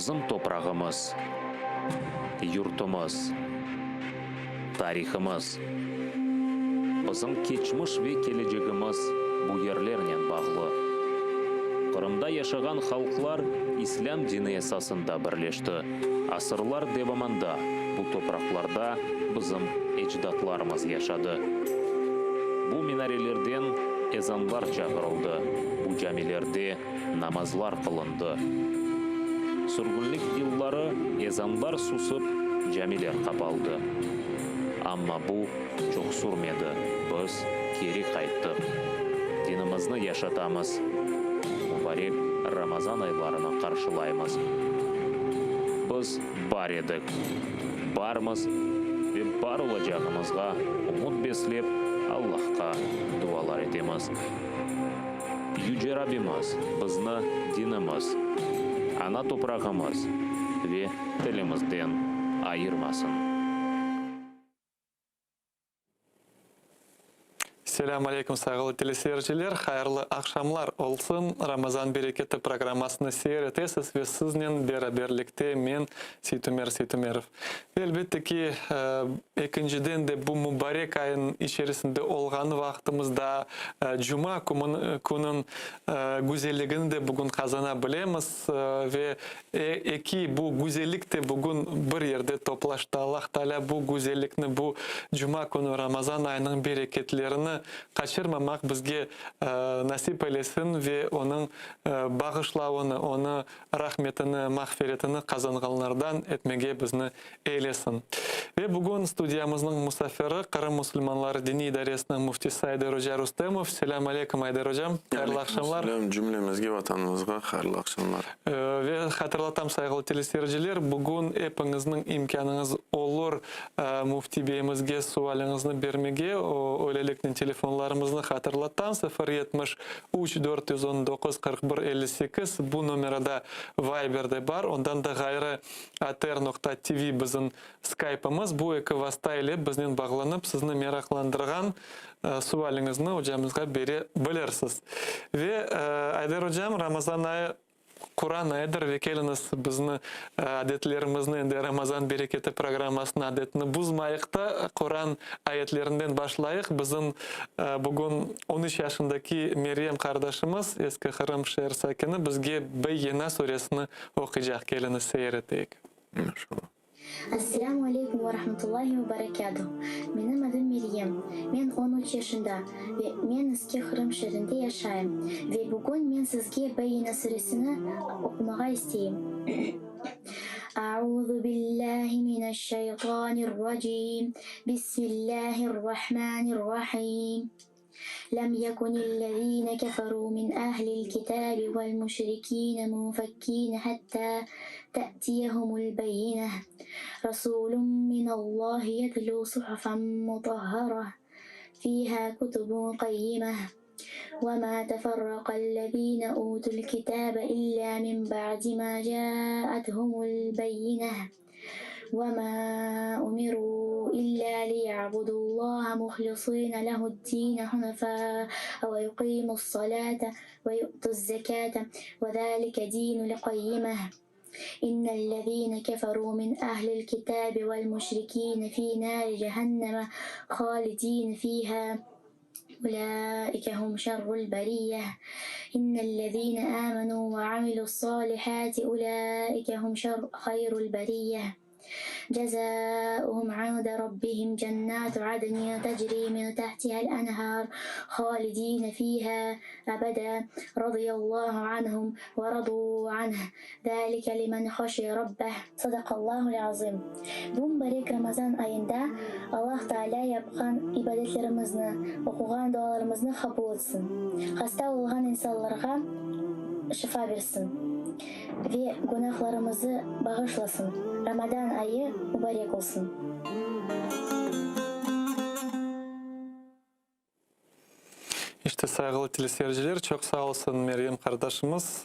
Bizim toprağımız, yurtumız, tarihımız, bizim keçmiş ve kelecegimiz bu yerlernen bağlı. Qırımda yaşağan halqlar İslâm dini esasında birleşti. Asırlar devamında bu topraqlarda bizim ecdatlarımız yaşadı. Bu minarelerden ezanlar çağırıldı, bu camilerde namazlar qılındı. Sürgünlik yılları ezanlar susıp, camiler qapaldı. Amma bu çoq sürmedi, biz keri qayttıq. Dinimizni yaşatamız, mubarek Ramazan aylarını qarşılaymız. Biz bar edik, barmız ve bar olacağımızğa ümüt beslep, Allahqa dualar etemiz. Yüce Rabbimiz bizni dinimiz, ana toprağımız ve tilimizden ayırmasın. Selâm aleyküm, sayğılı teleseyirciler! Hayırlı aqşamlar olsun! Ramazan bereketi programmasını seyir etesiz ve siznen beraberlikte men, Seytumer Seytumerov. Ve elbette ki, ekinciden de bu mubarek ayınıñ içerisinde olğanı vaqtımızda cuma künüñ güzelligini de bugün qazana bilemiz ve eki bu güzellik de bugün bir yerde toplaştı. Allah Taalâ bu güzellikni, bu cuma künü Ramazan ayınıñ bereketlerini qaçırmamaq bizge nasip eylesin ve onıñ bağışlavını, onı rahmetini, mağfiretini qazanğanlardan etmege bizni eylesin. Ve bugün studiyamıznıñ musafiri, Qırım musulmanları diniy idaresiniñ müftisi Ayder oca Rustemov. Selâm aleyküm, Ayder ocam, hayırlı aqşamlar. Aleyküm selâm, cümlemizge, Vatanımızğa hayırlı aqşamlar. Ve hatırlatam, sayğılı teleseyirciler, bugün epiñizniñ imkânıñız olur müfti beyimizge sualiñizni bermege. Öyleliknen telefonlarımıznı hatırlatam, 073 419 41 58, bu nomerada Viber de bar, ondan da ğayrı atr noqta tv bizim Skype'ımız. Bu eki vasta ile biznen bağlanıp, sizni meraqlandırğan sualiñizni ocamızğa bere bilirsiz. Ve, Ayder ocam, Ramazan ayı Quran ayıdır ve keliñiz bizni adetlerimizni, endi Ramazan bereketi programmasınıñ adetini buzmayıq da, Quran ayetlerinden başlayıq. Bizim bugün on üç yaşındaki Meryem qardaşımız, Eski Qırım şeer sakini, bizge Beyyina suresini oquycaq. Keliñiz seyir eteyik. İnşallah. Esselâmu aleykum ve rahmetullahi ve berekâtuh. Menim adım Meryem. Men on üç yaşında ve men Eski Qırım şeerinde yaşayım. Ve bugün men sizge Beyyina suresini oqumağa isteyim. Auzu billahi mineşşeytanirracim. Bismillahirrahmanirrahim. Lem yekunillezine keferu min ehlil kitabi vel müşrikine munfekkine hatta te'tiyehumul beyyineh. Rasulun minallahi yetlu suhufan mutahharah fiha kutubun qayyimeh. Ve ma teferrakallezine utul kitabe illa min ba'di ma ca'athumul beyyineh. Ve mâ umirû illâ liya'budullâhe muhlisîne lehu'd-dîne hunefâ'a ve yuqîmu's-salâte ve yu'tu'z-zekâte ve zâlike dînul-qayyimeh. İnnellezîne keferû min ehlil-kitâbi vel-müşrikîne fî nâri cehenneme hâlidîne fîhâ ulâike hum şerrul-beriyyeh. İnnellezîne âmenû ve amilu's-sâlihâti ulâike hum hayrul-beriyyeh. Cezâuhum inde rabbihim cennâtu adnin tecrî min tehtiha'l-enhâr hâlidîne fîhâ ebedâ radıyallahu anhum ve radû anh. Zâlike limen haşiye rabbeh. Sadaqallâhu'l-azîm. Bu mubarek Ramazan ayında Allah Taalâ yapqan ibadetlerimizni, oquğan dualarımıznı qabul etsin. Hasta olğan insanlarğa şifa bersin ve günahlarımızı bağışlasın. Ramadan ayı mubarek olsun. İşte, sayğılı teleseyirciler, çoq sağ olsun Meryem qardaşımız,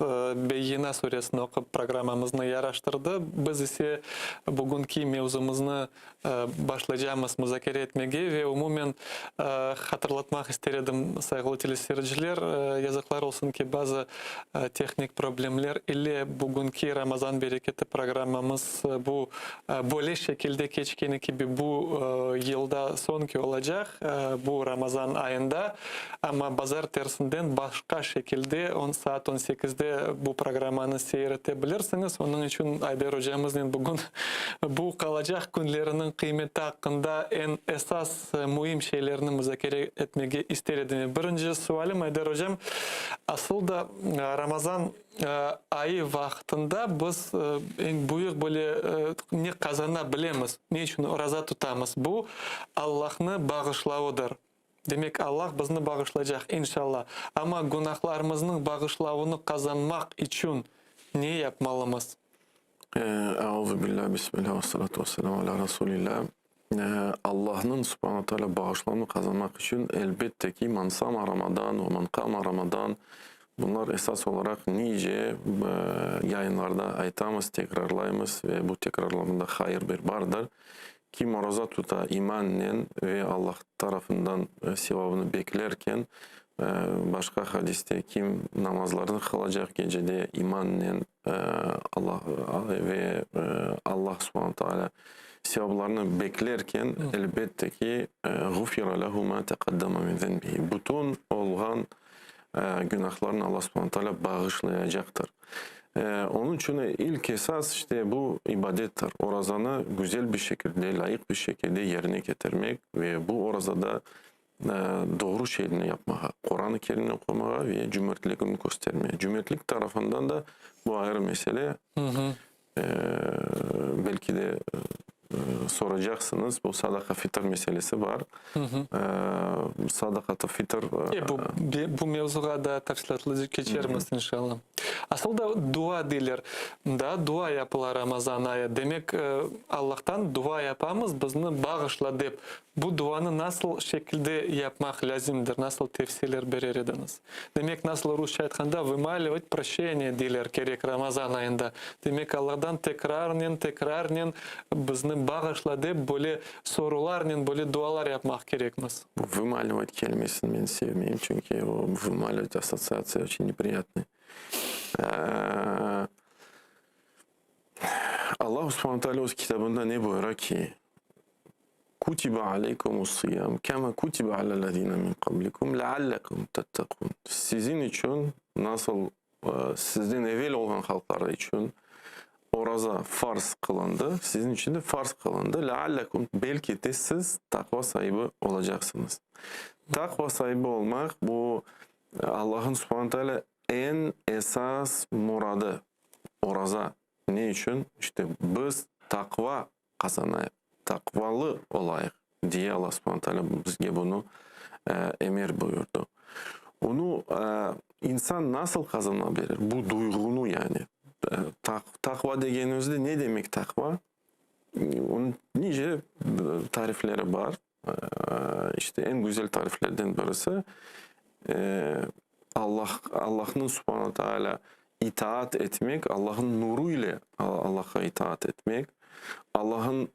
Beyyina suresini oqup programmamıznı yaraştırdı. Biz ise bugünki mevzumıznı başlaycamız muzakere etmege ve umumen hatırlatmaq ister edim, sayğılı teleseyirciler, yazıqlar olsun ki, bazı tehnik problemler ile bugünki Ramazan bereketi programmamız bu böyle şekilde keçkeni kibi bu yılda soñki olacaq, bu Ramazan ayında. Amma bazartersinden başqa şekilde on saat on sekizde bu programmanı seyir ete bilirsiñiz. Onıñ içün Ayder ocamıznen bugün bu qalacaq künleriniñ qıymeti aqqında eñ esas müim şeylerni muzakere etmege ister edim. Birinci sualim, Ayder ocam, asıl da Ramazan ayı vaqtında biz eñ büyük böyle ne qazana bilemiz, ne içün oraza tutamız? Bu, Allahnı bağışlavıdır. Demek, Allah bizni bağışlaycaq, inşalla. Amma günahlarımıznıñ bağışlavını qazanmaq içün ne yapmalımız? Euzubillâ, bismillâ, vessalâtu vesselâmu alâ Rasûlillâ. Allahnıñ, subhane tealâ, bağışlavını qazanmaq içün, elbette ki, men sama Ramadan ve men qama Ramadan, bunlar esas olaraq nice yayınlarda aytamız, tekrarlaymız ve bu tekrarlamada hayır bir bardır. Kim oraza tuta imannen ve Allah tarafından sevabını beklerken, başqa hadiste, kim namazlarnı qılacaq gecede imannen Allah ve Allah subhane teala sevablarını beklerken, elbette ki, ğufira lehu ma teqaddama min zenbihi, bütün olğan günahlarını Allah subhane teala bağışlayacaqtır. Onıñ içün ilk esas işte bu ibadettir. Orazanı güzel bir şekilde, lâyıq bir şekilde yerine ketirmek ve bu orazada doğru şeylerni yapmağa, Quran-ı Kerimni oqumağa ve cümertligini köstermege. Cümertlik tarafından da bu ayrı mesele. Belki de soracaqsıñız, bu sadaqa fitr meselesi bar. Sadaqatı fitr. Bu, bu mevzuğa da tafsilâtlıca keçermiz, inşallah. Asıl da dua deyler. Da, dua yapıla Ramazan ayı. Demek, Allahtan dua yapamız, bizni bağışla dep. Bu duanı nasıl şekilde yapmaq lâzimdir, nasıl tevsiyeler berer ediñiz? Demek, nasıl rusça aytqanda, vımalivat proşeniye deyler kerek Ramazan ayında. Demek, Allahdan tekrarnen, tekrarnen bizni bağışla dep, böyle sorularnen, böyle dualar yapmaq kerekmiz. Bu vımalivat kelimesini men sevmeyim, çünki o vımalivat assotsiatsiya oçün nepriyatnıy. Allahu subhane teala öz kitabında ne buyura ki, Kutibe aleykumus-sıyam, kema kutibe alellezine min qablikum, leallekum tettekun. Siziñ içün, nasıl sizden evel olğan halqlar içün oraza farz qılındı, siziñ içün de farz qılındı, leallekum, belki de siz taqva saibi olacaqsıñız. Taqva saibi olmaq, bu Allah'ın subhane teala eñ esas muradı, oraza. Ne içün? İşte biz taqva qazanayıq, taqvalı olayıq, diye Alla subhane teala bizge bunı emir buyurdı. Onı insan nasıl qazana bilir, bu duyğunı yani? Taqva degenimizde ne demek taqva? Onıñ nice tarifleri bar. İşte eñ güzel tariflerden birisi, Allah, Allahnıñ subhane teala itaat etmek, Allahnıñ nuru ile Allahqa itaat etmek, Allahnıñ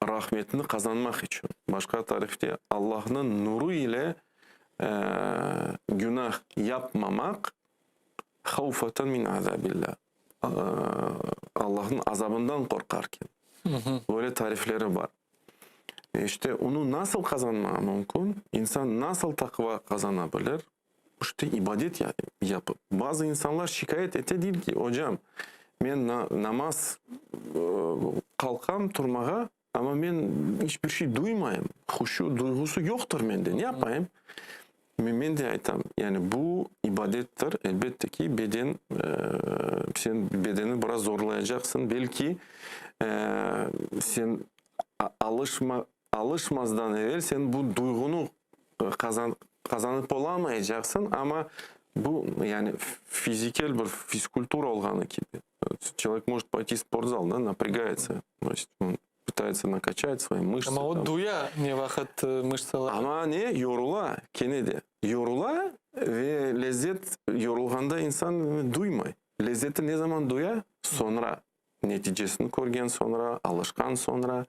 rahmetini qazanmaq içün. Başqa tarifte, Allahnıñ nuru ile günah yapmamaq, havfatan min azabillah, Allahnıñ azabından qorqarken. Böyle tarifleri bar. İşte, onı nasıl qazanmağa mümkün? İnsan nasıl taqva qazana bilir? İşte, ibadet yapıp. Bazı insanlar şikâyet ete, deyil ki, ocam, men namaz qalqam turmağa, amma men iç bir şey duymayım, huşu duyğusı yoqtır mende, ne yapayım? Men de aytam, yani bu ibadettir, elbette ki, beden, sen bedeni biraz zorlayacaqsıñ, belki sen alışma, alışmazdan evel sen bu duyğunı qazanıp olamaycaqsıñ, amma bu, yani fizikel bir fizkultura olğanı kibi, çelovek может poyti v sportzal, da, naprâgayetsâ, то есть pıtayetsâ nakaçat svoi mıştsı. Amma o duya ne vaqıt mıştsalar. Amma ne, yorula kene de. Yorula ve lezzet yorulğanda insan duymay. Lezzeti ne zaman duya? Soñra, neticesini körgen soñra, alışqan soñra.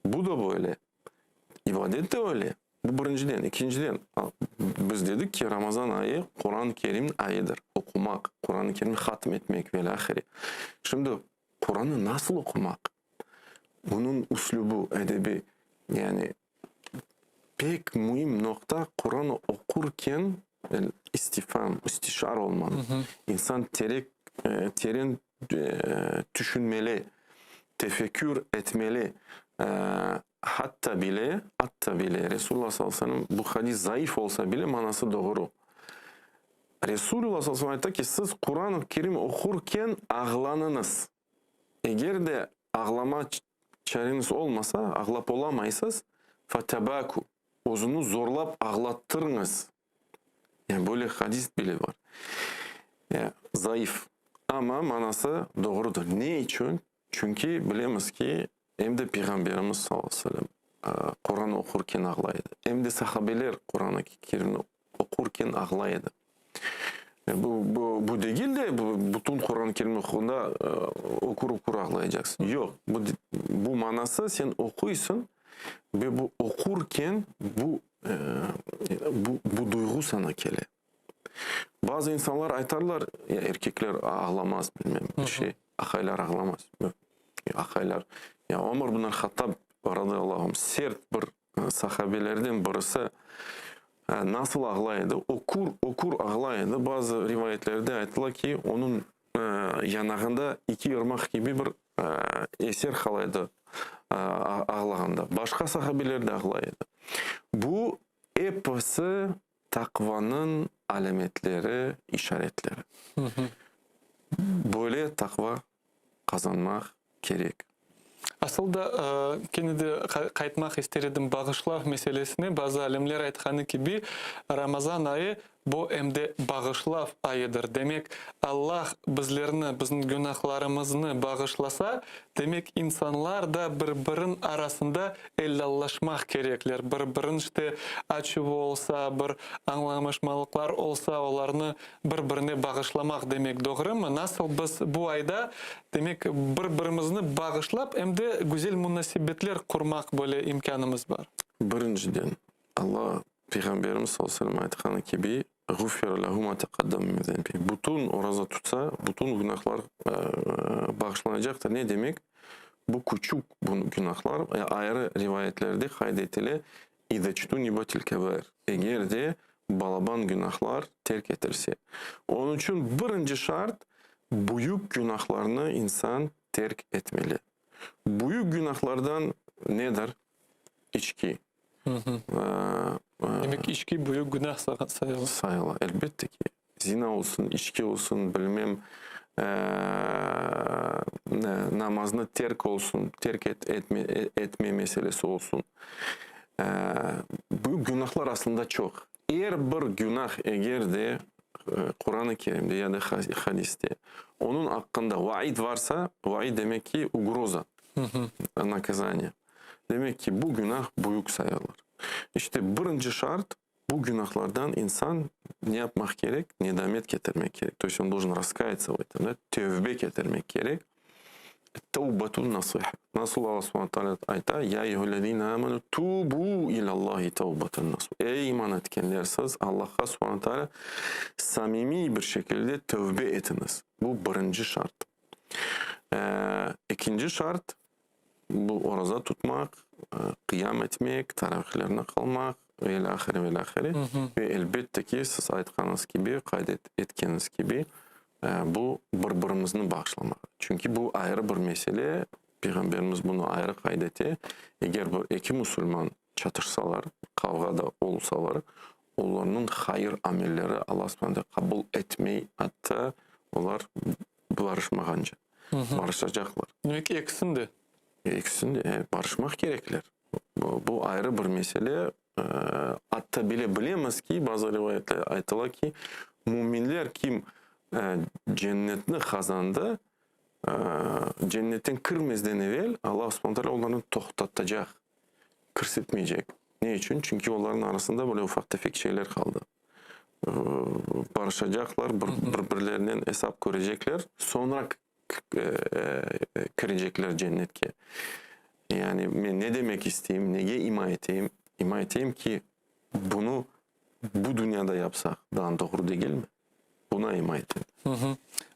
Bu da böyle. İbadet de öyle. Bu birinciden. Ekinciden, biz dedik ki, Ramazan ayı Quran-ı Kerim ayıdır. Oqumaq, Quran-ı Kerimni hatm etmek ve ilâhre. Şimdi Qurannı nasıl oqumaq? Bunıñ üslübi, edebi, yani pek müim noqta, Quran oqurken istifam, istişar olmalı. İnsan terek, teren tüşünmeli, tefekkür etmeli. Hatta bile, atta bile, Resulullah sallallahu aleyhi ve sellem, bu hadis zayıf olsa bile, manası doğru. Resulullah sallallahu aleyhi ve sellem ayta ki, siz Quran-ı Kerim oqurken ağlanıñız. Eger de ağlama çareñiz olmasa, ağlap olamaysız, fatabaku, özüñiz zorlap ağlattırıñız. Yani böyle hadis bile bar. Zayıf, amma manası doğrudır. Ne içün? Çünki bilemiz ki, em de Peyğamberimiz sallallahu aleyhi ve sellem Quran oqurken ağlay edi, em de sahabeler Quran-ı Kerimni oqurken ağlay edi. Bu, bu, bu degil de, bu, bütün Quran-ı Kerimni oquğanda okur-okur ağlayacaqsıñ. Yoq, bu, bu manası sen oquysıñ ve bu oqurken bu, bu, bu duyğu saña kele. Bazı insanlar aytarlar, ya erkekler ağlamaz, bilmem, bir şey, aqaylar ağlamaz. Aqaylar, ya Omar ibn al-Hattab radıyallahu anh, sert bir sahabelerden birisi, nasıl ağlay edi? Ökür, ökür ağlay edi. Bazı rivayetlerde aytıla ki, onıñ yanağında iki irmaq kibi bir eser qala edi ağlağanda. Başqa sahabeler de ağlay edi. Bu episi Taqvanıñ alâmetleri, işaretleri. Böyle taqva qazanmaq kerek. Asıl da, kene de qaytmaq ister edim bağışlav meselesine. Bazı alimler aytqanı kibi, Ramazan ayı bu em de bağışlav ayıdır. Demek, Allah bizlerni, bizim günahlarımıznı bağışlasa, demek, insanlar da bir-birin arasında Ellallaşmaq kerekler, bir-birin işte açuvı olsa, bir añlamaşmalıqlar olsa, olarnı bir-birine bağışlamaq demek, doğrumı? Nasıl biz bu ayda, demek, bir-birimizni bağışlap, em de güzel munasebetler qurmaq böyle imkânımız bar? Birinciden, Alla, Peyğamberimiz sallallahu aleyhi ve sellem aytqanı kibi, Ğufira lehu ma teqaddeme min zenbihi. Bütün oraza tutsa, bütün günahlar bağışlanacaqtır. Ne demek? Bu küçük günahlar, ayrı rivayetlerde qayd etile, İzeçtunibatil kebair, eger de balaban günahlar terk etilse. Onıñ içün birinci şart, büyük günahlarnı insan terk etmeli. Büyük günahlardan nedir? İçki. Demek, içki büyük günah sayıla. Sayıla, elbette ki. Zina olsun, içki olsun, bilmem, namaznı terk olsun, terk etme meselesi olsun. Büyük günahlar aslında çoq. Er bir günah eger de Quran-ı Kerimde ya da hadiste onıñ aqqında vaid varsa, vaid demek ki, ugroza, nakazaniye. Demek ki, bu günah büyük sayılır. İşte, birinci şart, bu günahlardan insan ne yapmaq kerek? Nedamet ketirmek kerek. To est on doljen raskayatsa v etom, da, tövbe ketirmek kerek. Tevbetun nasuha. Nasıl Alla subhane teala ayta, Ya eyyühellezine amenu tubu ilallahi tevbeten nasuha. Ey iman etkenler, siz Allahqa subhane teala samimiy bir şekilde tövbe etiñiz. Bu birinci şart. Ekinci şart, Bu oraza tutmaq, qıyam etmek, taravihlerni qılmaq ve ilâhre, ve ilâhre. Ve elbette ki, siz aytqanıñız kibi, qayd etkeniñiz kibi, bu bir-birimizni bağışlamaq. Çünki bu ayrı bir mesele, Peyğamberimiz bunı ayrı qayd ete, eger bir eki musulman çatışsalar, qavğada olsalar, olarnıñ hayır amelleri Alla subhane teala qabul etmey, atta olar barışmağance. Barışacaqlar. Demek, ekisini de? Ekisini de, e, barışmaq kerekler. Bu ayrı bir mesele. Atta bile bilemiz ki, bazı rivayetlerde aytıla ki, müminler kim cennetni qazandı, cennetten kirmezden evel Alla subhane teala olarnı toqtatacaq. Kirsetmeycek. Ne içün? Çünki olarnıñ arasında böyle ufaq-tefek şeyler qaldı. Barışacaqlar, bir-birlerinen esap körecekler, soñra kirecekler cennetke. Yani men ne demek isteyim, nege ima eteyim? İma eteyim ki, bunı bu dünyada yapsaq, daa doğru degilmi? Buna ima etem.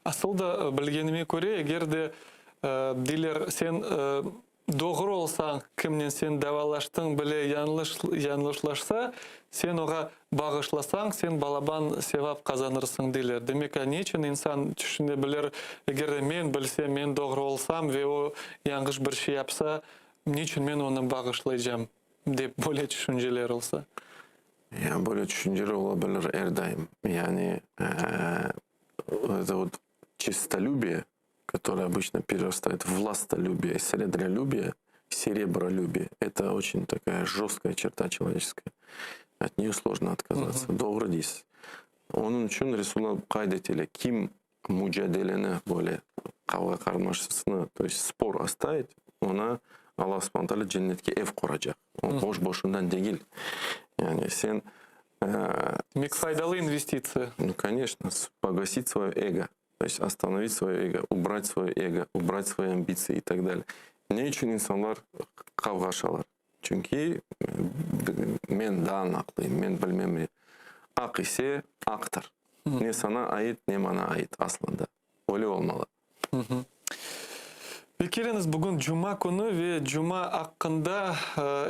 Asıl da, bilgenime köre, eger de, deyler, sen Doğru olsañ, kimnen sen davalaştıñ bile yañlışlaşsa, sen oğa bağışlasañ, sen balaban sevap qazanırsıñ, deyler. Demek, a ne içün insan tüşüne bilir, eger de men bilsem, men doğru olsam ve o yañğış bir şey yapsa, ne içün men onı bağışlaycam, dep böyle tüşünceler olsa? Ya, böyle tüşünceler ola bilir er daim. Yani, это вот честолюбие, которое обычно перерастает в властолюбие, средролюбие, серебролюбие, это очень такая жесткая черта человеческая. От нее сложно отказаться. Doğru deysiz. Onıñ içün Resulullah qayd etile, kim mucadeleni böyle qavğa qarmaşısını, то есть spor ostavit, ona Allah subhane teala cennetke ev quracaq. O boş boşundan degil. Yani sen Demek faydalı investitsiya. Nu, конечно, pogasit svoye ego. To est ostanovit svoye ego, ubrat svoye ego, ubrat svoyi ambitsiyi i tak dalее. Ne içün insanlar qavğaşalar? Çünki men daa aqlıyım, men bilmem ne. Aq ise aqtır. Ne sana ait, ne mana ait aslında. Öyle olmalı. Ve keliñiz, bugün cuma künü ve cuma aqqında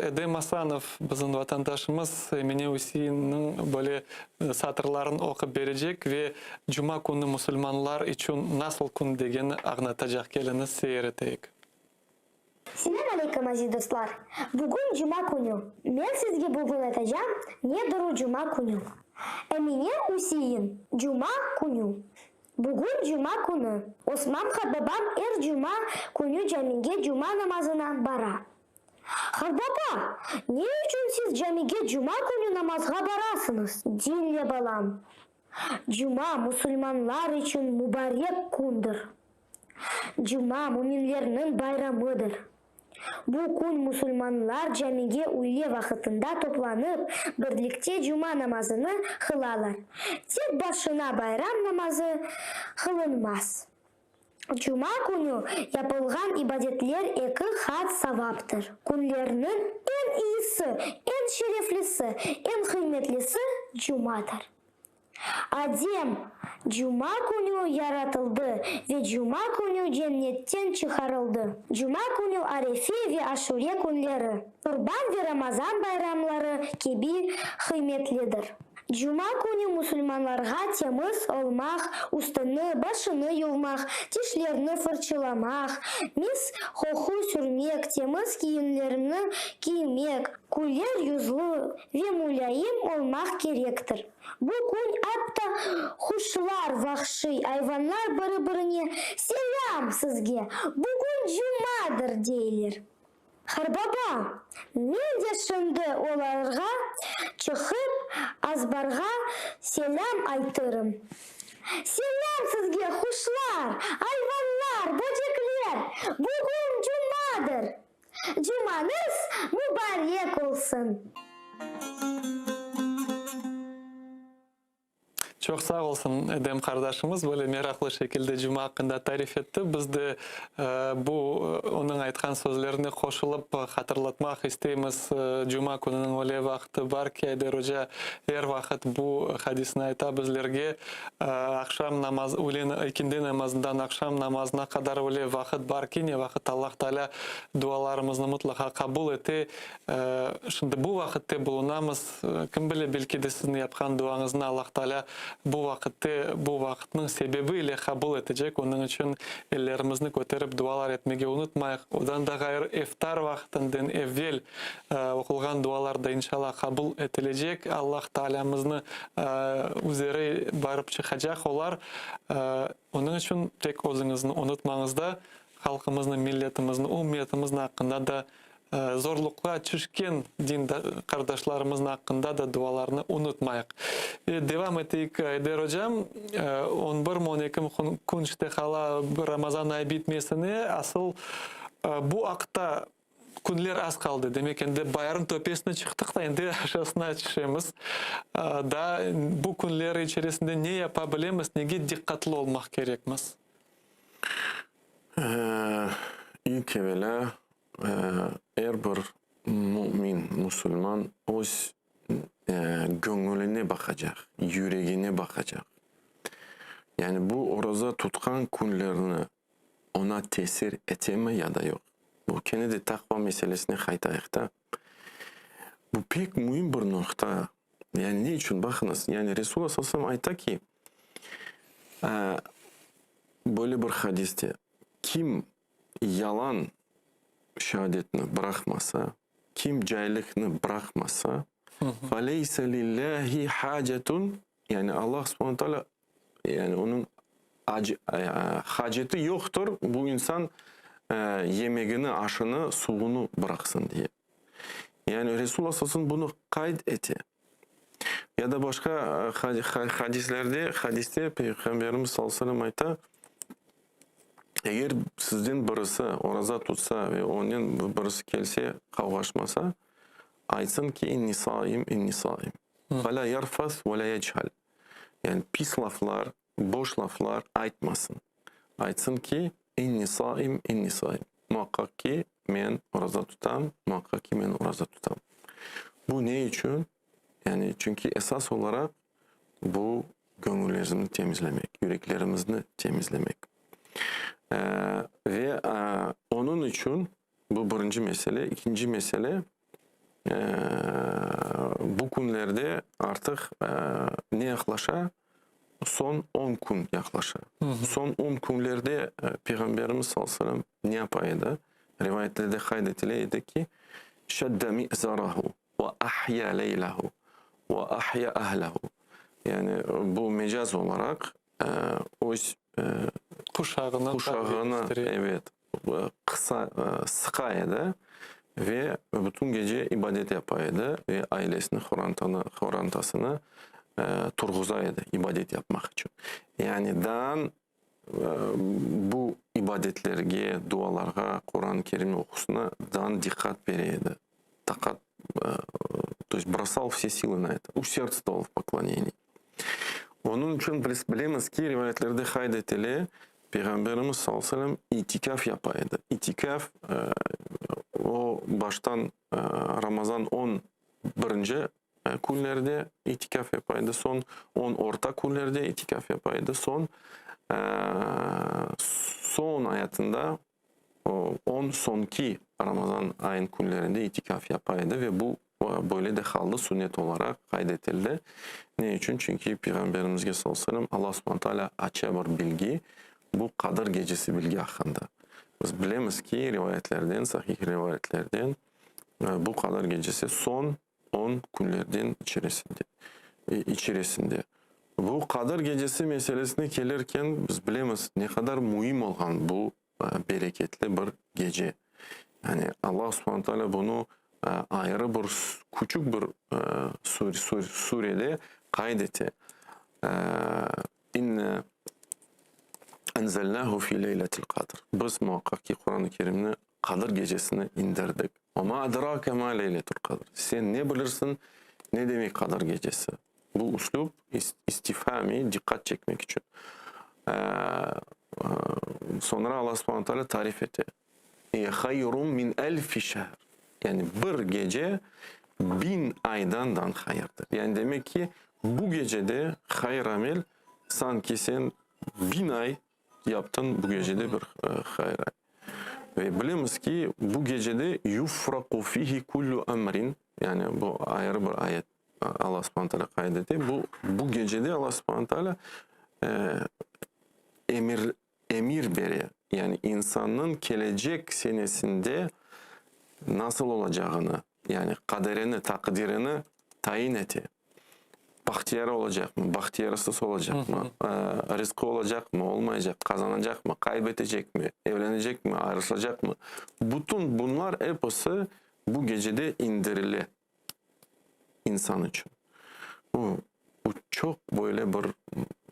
Edem Asanov, bizim vatandaşımız, Emine Üseinniñ böyle satırların oqup berecek ve cuma künü musulmanlar içün nasıl kün degeni añlatacaq. Keliñiz, seyir eteyik. Selâm aleyküm, aziz dostlar! Bugün cuma künü. Men sizge bugün aytacam, nedir o cuma künü. Emine Üsein, Cuma künü. Bugün cuma künü. Osman qartbabam er cuma künü camige cuma namazına bara. Qartbaba, ne içün siz camige cuma künü namazğa barasıñız? Diñle, balam. Cuma musulmanlar içün mubarek kündir. Cuma, müminlerniñ bayramıdır. Bu kün musulmanlar camige üyle vaqıtında toplanıp, birlikte cuma namazını qılalar. Tek başına bayram namazı qılınmaz. Cuma künü yapılğan ibadetler eki qat savaptır. Künlerniñ eñ iyisi, eñ şereflisi, eñ qıymetlisi cumadır. Adem cuma künü yaratıldı ve cuma künü cennetten çıqarıldı. Cuma künü Arefe ve Aşure künleri, Qurban ve Ramazan bayramları kibi qıymetlidir. Cuma künü musulmanlarğa temiz olmaq, üstüni, başını yuvmaq, tişlerni fırçılamaq, mis qoqu sürmek, temiz kiyimlerni kiymek, küler yüzlü ve mulâyim olmaq kerektir. Bu kün atta quşlar, vahşiy ayvanlar biri-birine, Selâm sizge, bugün cumadır! deyler. Qarbaba, men de şimdi olarğa çıqıp, azbarğa selâm aytırım. Selâm sizge, quşlar, ayvanlar, böcekler! Bugün cumadır! Cumañız mubarek olsun! Çoq sağ olsun, Edem qardaşımız, böyle meraqlı şekilde cuma aqqında tarif etti. Biz de bu onıñ aytqan sözlerine qoşulıp hatırlatmaq isteymiz, cuma kününiñ öyle vaqtı bar ki, Ayder oca er vaqıt bu hadisni ayta bizlerge, aqşam namaz, üylen, ekindi namazından aqşam namazına qadar öyle vaqıt bar ki, ne vaqıt Allah Taalâ dualarımıznı mıtlaqa qabul ete. Şimdi bu vaqıtte bulunamız. Kim bile, belki de siziñ yapqan duañıznı Allah Taalâ bu vaqıtte, bu vaqıtnıñ sebebi ile qabul etecek. Onıñ içün ellerimizni köterip dualar etmege unutmayıq. Odan da ğayrı, iftar vaqtından evvel oqulğan dualar da inşallah qabul etilecek. Allah Taalâmıznı üzeri barıp çıqacaq olar. Onıñ içün tek özüñizni unutmañız da, halqımıznı, milletimizni, ümmetimizni aqqında da Zorluqqa tüşken din qardaşlarımıznıñ aqqında da dualarnı unutmayıq. Ve devam eteyik, Ayder ocam, on birmi, on ekimi kün işte qala Ramazan ayı bitmesine, asıl bu aqta. Künler az qaldı, demek, endi bayırnıñ töpesine çıqtıq da, endi aşasına tüşemiz. Daa bu künler içerisinde ne yapa bilemiz, nege diqqatlı olmaq kerekmiz? İlk evelâ, er bir mümin, musulman öz göñüline baqacaq, yüregine baqacaq. Yani bu oraza tutqan künlerni oña tesir etemi ya da yoq? Bu kene de taqva meselesine qaytayıq da. Bu pek müim bir noqta. Yani ne içün? Baqıñız, yani Resulullah sallallahu aleyhi ve sellem ayta ki, böyle bir hadiste, kim yalan şeadetni bıraqmasa, kim caylıqnı bıraqmasa, feleyse lillahi hacetun, yani Allah subhane teala, yani onıñ haceti yoqtır bu insan yemegini, aşını, suvunu bıraqsın diye. Yani Resulullah sallallahu aleyhi ve sellem bunı qayd ete. Ya da başqa hadislerde, hadiste Peyğamberimiz sallallahu aleyhi ve sellem ayta, Eger sizden birisi oraza tutsa ve onen birisi kelse, qavğaşmasa, aytsın ki, inni saim, inni saim. Fe la yerfas ve la yechal. Yani pis laflar, boş laflar aytmasın. Aytsın ki, inni saim, inni saim. Muaqqaq ki, men oraza tutam, muaqqaq ki, men oraza tutam. Bu ne içün? Yani çünki esas olaraq bu göñüllerimizni temizlemek, yüreklerimizni temizlemek. Ve onıñ içün bu birinci mesele. İkinci mesele, bu künlerde artıq ne yaqlaşa? Soñ on kün yaqlaşa. Soñ on künlerde Peyğamberimiz sallallahu aleyhi ve sellem ne yapa edi? Rivayetlerde qayd etile edi ki, Şedde mi'zarahu ve ahya leylehu ve ahya ahlehu. Yani bu mecaz olaraq öz quşağını, quşağını evet, qısa, sıqa edi ve bütün gece ibadet yapa edi ve ailesini, horantanı, horantasını turğuza edi ibadet yapmaq içün. Yani daan bu ibadetlerge, dualarğa, Quran-ı Kerim oqusına daan diqqat bere edi. Taqat, to есть brosal vse sилы na eto, userdstvoval v poklonenii. Onıñ içün biz bilemiz ki, rivayetlerde qayd etile, Peyğamberimiz sallallahu aleyhi ve sellem itikâf yapa edi. İtikâf, o, baştan Ramazan on birinci künlerde itikâf yapa edi, soñ on orta künlerde itikâf yapa edi, soñ soñ ayatında on soñki Ramazan ayın künlerinde itikâf yapa edi ve bu böyle de qaldı, sünnet olaraq qayd etildi. Ne içün? Çünki Peyğamberimizge sallallahu aleyhi ve sellem Allah subhane teala aça bir bilgi, bu Qadır gecesi bilgi aqqında. Biz bilemiz ki, rivayetlerden, sahih rivayetlerden, Bu Qadır gecesi soñ on künlerden içerisinde, içerisinde. Bu Qadır gecesi meselesine kelirken, biz bilemiz, ne qadar müim olğan bu bereketli bir gece. Yani Allah subhane teala bunı ayrı bir küçük bir surede qayd ete. İnna enzelnahu fi leyletil qadr. Biz muaqqaq ki, Quran-ı Kerimni Qadır gecesine indirdik. Ve ma adrake ma leyletul qadr. Sen ne bilirsiñ, ne demek Qadır gecesi? Bu üslüp istifhami, diqqat çekmek içün. Soñra Allah subhane teala tarif ete. Hiye hayrun min elfi şehr. Yani bir gece biñ aydan dan hayırdır. Yani demek ki, bu gecede hayır amel sanki sen biñ ay yaptıñ bu gecede bir hayır ay. Ve bilemiz ki, bu gecede yufraqu fihi kullu emrin, yani bu ayrı bir ayet Allah subhane teala qayd ete, bu, bu gecede Allah subhane teala emir, emir bere, yani insannıñ kelecek senesinde nasıl olacağını, yani qaderini, taqdirini tayin ete. Bahtiyar olacaqmı, bahtiyarsız olacaqmı, rızqı olacaqmı, olmaycaq, qazanacaqmı, qaybetecekmi, evlenecekmi, ayrışacaqmı, bütün bunlar episi bu gecede indirile insan içün. Bu, bu çoq böyle bir,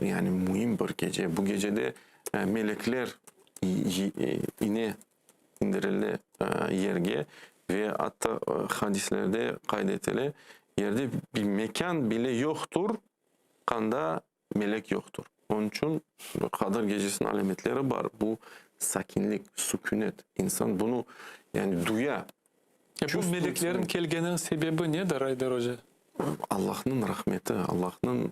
yani müim bir gece. Bu gecede melekler ine, indirile yerge. Ve atta hadislerde qayd etile, yerde bir mekân bile yoqtur, qanda melek yoqtur. Onıñ içün Qadır gecesiniñ alâmetleri bar, bu sakinlik, sükünet, insan bunı yani duya. E bu meleklerniñ kelgeniniñ sebebi nedir, Ayder oca? Allahnıñ rahmeti, Allahnıñ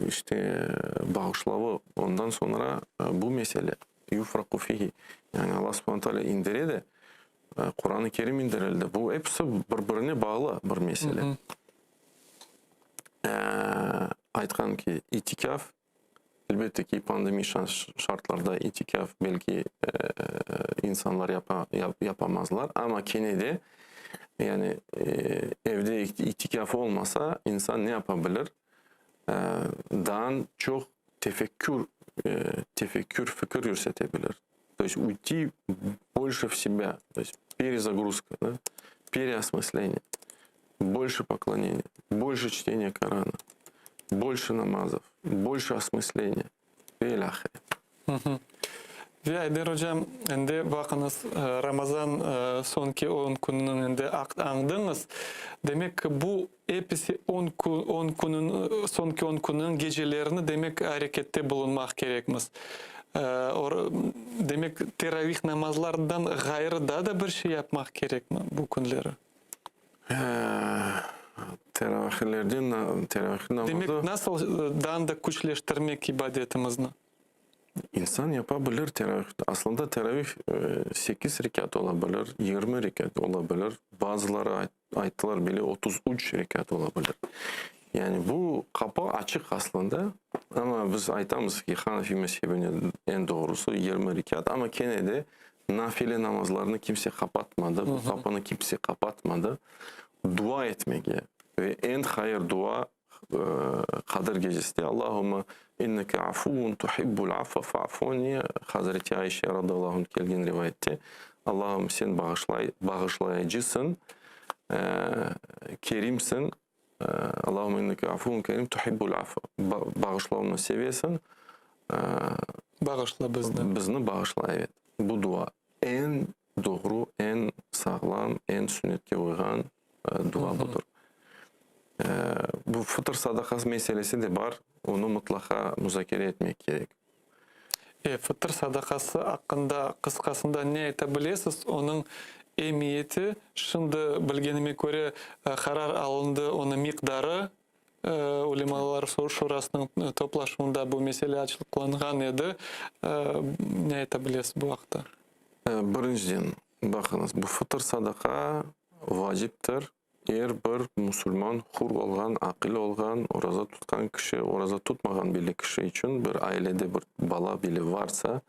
işte bağışlavı, ondan soñra bu mesele, yufraqu fihi, yani Allah subhane teala indire de, Quran-ı Kerim indirildi, bu episi bir-birine bağlı bir mesele. Aytqan ki, itikâf, elbette ki, pandemiya şartlarda itikâf belki insanlar yapamazlar, amma kene de, yani evde itikâf olmasa, insan ne yapa bilir? Daa çoq tefekkür, tefekkür, fikir yürsete bilir. To est uyти bolşe v sebâ, to est perezagruzka, da, pereosmısleniye, bolşe pokloneniye, bolşe çteniye Korana, bolşe namazov, bolşe osmısleniye ve ilâhre. Ve Ayder ocam, endi baqıñız, Ramazan soñki on kününiñ endi añdıñız. Demek ki, bu episi on on künüñ, soñki on kününiñ gecelerini, demek, arekette bulunmaq kerekmiz. Demek, teravih namazlarından ğayrı daa da bir şey yapmaq kerekmi bu künleri? Teravihlerden, teravih namazı. Demek, nasıl daa da küçleştirmek ibadetimizni? İnsan yapa bilir teravih. Aslında teravih sekiz rekât ola bilir, 20 rekât ola bilir, bazıları ayttılar bile 33 rekât ola bilir. Yani bu qapı açıq aslında, amma biz aytamız ki, Hanefi mezhebine eñ doğrusı 20 rekât, amma kene de nafile namazlarnı kimse qapatmadı, bu qapını kimse qapatmadı. Dua etmege ve eñ hayır dua Qadir gecesinde Allahümme inneke afuvun tuhibbul afva fa'fu anni, Hazreti Ayşe radıyallahu anh kelgen rivayette, Allahım sen bağışlay, bağışlayıcısıñ, kerimsiñ, Allahümme inneke afuvun kerim tuhibbul afva, bağışlavnı sevesiñ, Bağışla bizni. Bizni bağışla, evet. Bu dua eñ doğru, eñ sağlam, eñ sünnetke uyğan dua budır. Bu fıtır sadaqası meselesi de bar, onı mıtlaqa muzakere etmek kerek. E, fıtır sadaqası aqqında qısqasında ne ayta bilesiz? Onıñ emiyeti, şimdi bilgenime köre, qarar alındı, onıñ miqdarı, Ulemalar şurasınıñ toplaşuvında bu mesele açıqlanğan edi. Ne ayta bilesiz bu aqta? Birinciden, baqıñız, bu fıtır sadaqa vaciptir. Er bir musulman, hür olğan, aqil olğan, oraza tutqan kişi, oraza tutmağan bile kişi içün bir ailede bir bala bile varsa,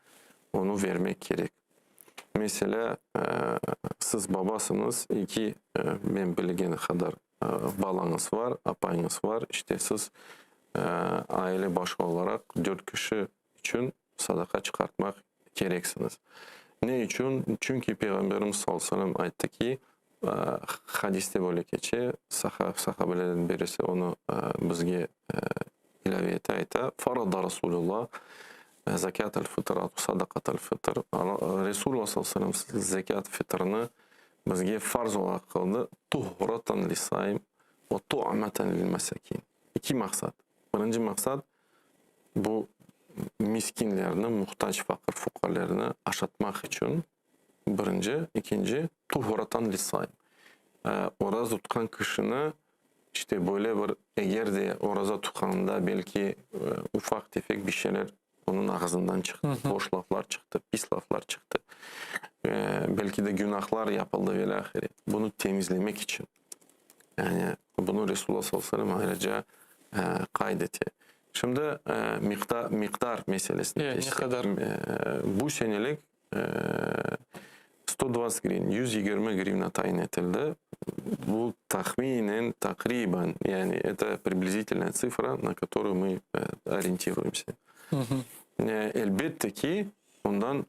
onı vermek kerek. Meselâ, siz babasıñız, eki, men bilgen qadar, balañız var, apayıñız var, işte siz aile başı olaraq dört kişi içün sadaqa çıqartmaq kereksiñiz. Ne içün? Çünki Peyğamberimiz sallallahu aleyhi ve sellem ayttı ki, hadiste böyle keçe, sahabelerden birisi onı bizge ilâve ete, ayta, Farada Rasulullah zekât-el fıtr, sadaqat-el fıtr, Resulullah sallallahu aleyhi ve sellem zekât fıtrını bizge farz olaraq qıldı, tuhratan lis-saim ve tu'matan lil-mesakin. İki maqsat. Birinci maqsat, bu miskinlerni, muhtac faqır-fuqarelerni aşatmaq içün, birinci. İkinci, tuhratan lis-saim. Oraza tutqan kişini, işte böyle bir, eger de oraza tutqanında belki ufaq-tefek bir şeyler Onıñ ağızından çıqtı, boş laflar çıqtı, pis laflar çıqtı, belki de günahlar yapıldı ve ilâhre. Bunı temizlemek içün. Yani bunı Resulullah sallallahu aleyhi ve sellem ayrıca qayd ete. Şimdi miqdar meselesine keçsek. Bu senelik 120 grivna, 120 grivna tayin etildi. Bu tahminen, taqriben, yani eto priblizitelnaya tsifra, na kotoruyu mı orientiruyemsâ. Elbette ki, ondan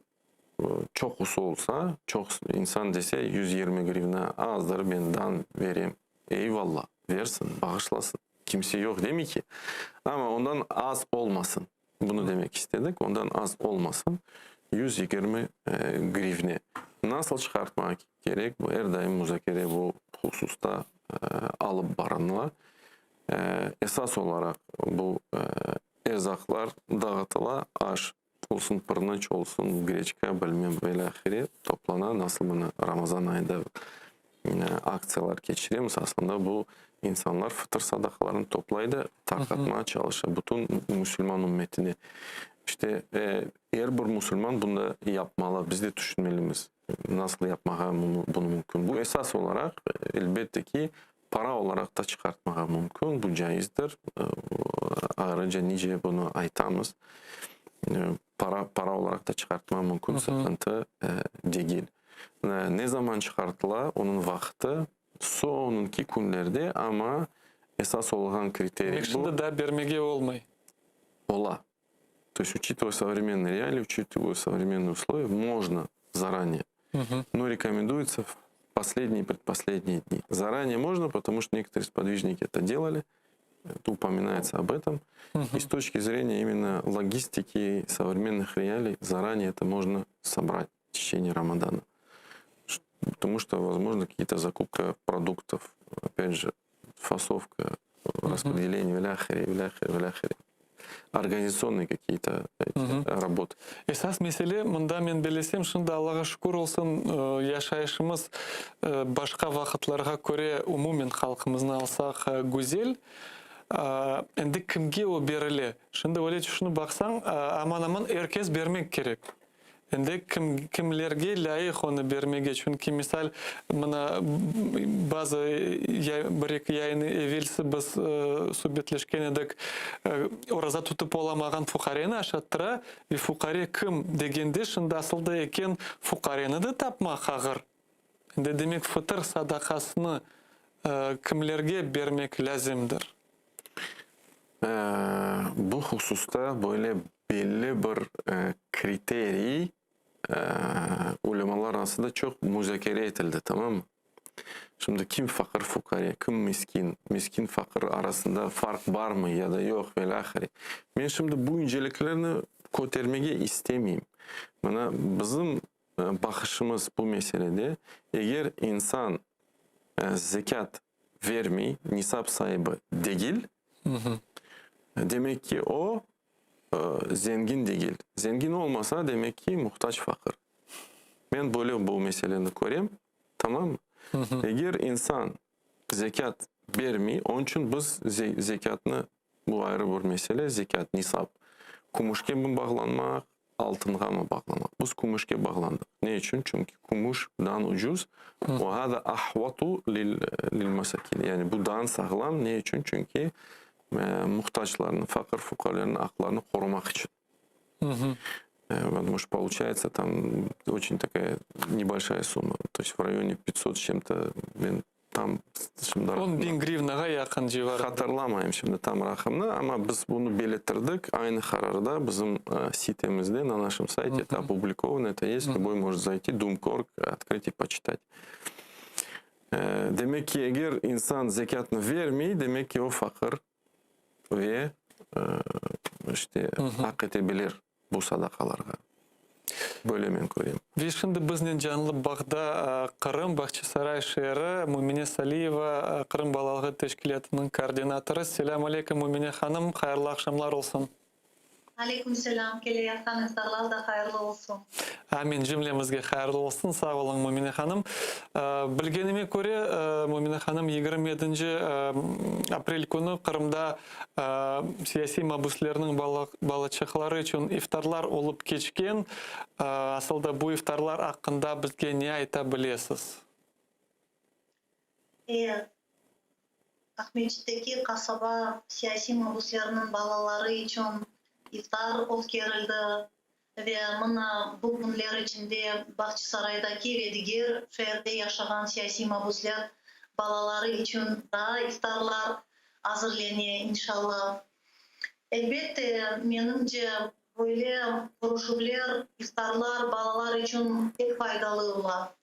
çoqusı olsa, çoq insan dese, 120 grivna azdır, men dan berem, eyvallah, versin, bağışlasın, kimse yoq demey ki, amma ondan az olmasın. Bunı demek istedik, ondan az olmasın, 120 grivne. Nasıl çıqartmaq kerek, bu er daim muzakere bu hususta alıp barınıla. Esas olaraq bu erzaqlar dağıtıla, aş olsun, pırnıç olsun, greçka, bilmem, ve ilâhre toplana. Nasıl mına Ramazan ayında aktsiyalar keçiremiz, aslında bu insanlar fıtır sadaqalarını toplay da tarqatmağa çalışa bütün musulman ümmetine. İşte, er bir musulman bunı yapmalı, biz de tüşünmelimiz, nasıl yapmağa bunı mümkün. Bu esas olaraq, elbette ki, para olaraq da çıqartmağa mümkün, bu caizdir, ayrıca nice bunı aytamız, para para olaraq da çıqartma mümkün, sıqıntı degil. Ne zaman çıqartıla, onıñ vaqtı soñunki künlerde, amma esas olğan kriteriy bu. Demek şimdi daa bermege olmay? Ola. То есть, учитывая современные реалии, учитывая современные условия, можно заранее. Но рекомендуется в последние и предпоследние дни. Заранее можно, потому что некоторые сподвижники это делали, это упоминается об этом. И с точки зрения именно логистики современных реалий, заранее это можно собрать в течение Рамадана. Потому что, возможно, какие-то закупка продуктов, опять же, фасовка, распределение, виляхари, виляхари, виляхари. Организационные какие-то работы. Esas mesele, mında men bellesem, şimdi Allağa şükür olsun, yaşayışımız başqa vaqıtlarğa köre, umumen halqımıznı alsaq, güzel. Endi kimge o berile? Şimdi öyle tüşünip baqsañ, aman-aman er kes bermek kerek. Endi kim, kimlerge lâyıq onı bermege? Çünki, misal, mına, bazı bir-eki yayın evelsi biz subetleşken edik, oraza tutıp olamağan fuqareni aşattıra ve fuqare kim degende, şimdi asıl da eken, fuqareni de tapmaq ağır. Endi, demek, fıtır sadaqasını kimlerge bermek lâzimdir? Bu hususta böyle belli bir kriteriy ulemalar arasında çoq muzakere etildi, tamammı? Şimdi kim faqır-fuqare, kim miskin, miskin-faqır arasında farq barmı ya da yoq ve ilâhre. Men şimdi bu inceliklerni kötermege istemeyim. Mına bizim baqışımız bu meselede, eger insan zekât vermey, nisap saibi degil, demek ki, o, zengin degil. Zengin olmasa, demek ki, muhtac, faqır. Men böyle bu meseleni körem, tamammı? Eger insan zekât bermey, onıñ içün biz zekâtnı, bu ayrı bir mesele, zekât, nisap, kümüşke mi bağlanmaq, altınğamı bağlamaq? Biz kümüşke bağlandıq. Ne içün? Çünki kümüş dan ucuz, ve hâzâ ahvatu lil mesakin, yani bu dan sağlam. Ne içün? Çünki muhtaclarnıñ, faqır-fuqarelerniñ aqlarını qorumaq içün. Потому что получается там очень такая небольшая сумма, то есть в районе 500 с чем-то, men tam şimdi 10.000 grivnağa yaqın civarında. Hatırlamayım şimdi tam raqamnı, amma biz bunı belirttirdik aynı qararda bizim sitemizde, на нашем сайте это опубликовано, это есть, любой может зайти, dum.org, открыть и почитать. Demek ki, eger insan zekâtnı vermey, demek ki, o faqır ve işte aq ete bilir bu sadaqalarğa. Böyle men körem. Ve şimdi biznen canlı bağda Qırım, Bağçasaray şeeri, Mümine Saliyeva, Qırım balalığı teşkilâtınıñ koordinatorı. Selâm aleyküm, Mümine hanım, hayırlı aqşamlar olsun. Aleyküm selâm, keleyatqan iftarlar da hayırlı olsun. Amin, cümlemizge hayırlı olsun. Sağ oluñ, Mümine hanım. Bilgenime köre, Mümine hanım, 27 aprel künü Qırımda siyasiy mabüslerniñ balaçıqları içün iftarlar olıp keçken. Asıl da bu iftarlar aqqında bizge ne ayta bilesiz? Aqmescitteki qasaba siyasiy mabüslerniñ balaları içün iftar ötkerildi ve mına bu künler içinde Bağçasaraydaki ve diger şeerde yaşağan siyasiy mabüsler balaları içün daa iftarlar azırlene, inşallah. Elbette, menimce, böyle körüşüvler, iftarlar balalar içün pek faydalı ola.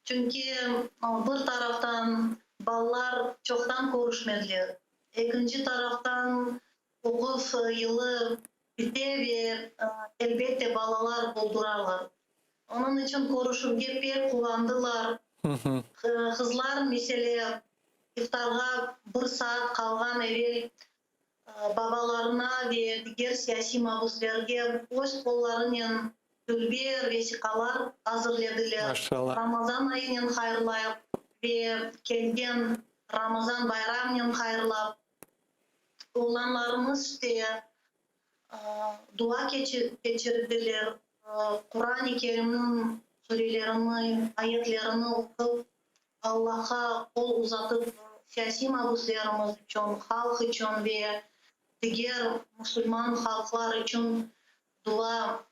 Çünki bir taraftan balalar çoqtan körüşmediler, ekinci taraftan oquv yılı bite ve, elbette, balalar bolduralar. Onıñ içün körüşüvge pek quvandılar. Qızlar, mesele, iftarğa bir saat qalğan evel babalarına ve diger siyasiy mabüslerge öz qollarınen dülber vesiqalar azırlediler. Maşallah. Ramazan ayınen hayırlayıq ve kelgen Ramazan bayramnen hayırlap, oğlanlarımız işte dua keçirdiler, Quran-ı Kerimniñ surelerini, ayetlerini oqup, Allahqa qol uzatıp, siyasiy mabüslerimiz içün, halq içün ve diger musulman halqlar içün dua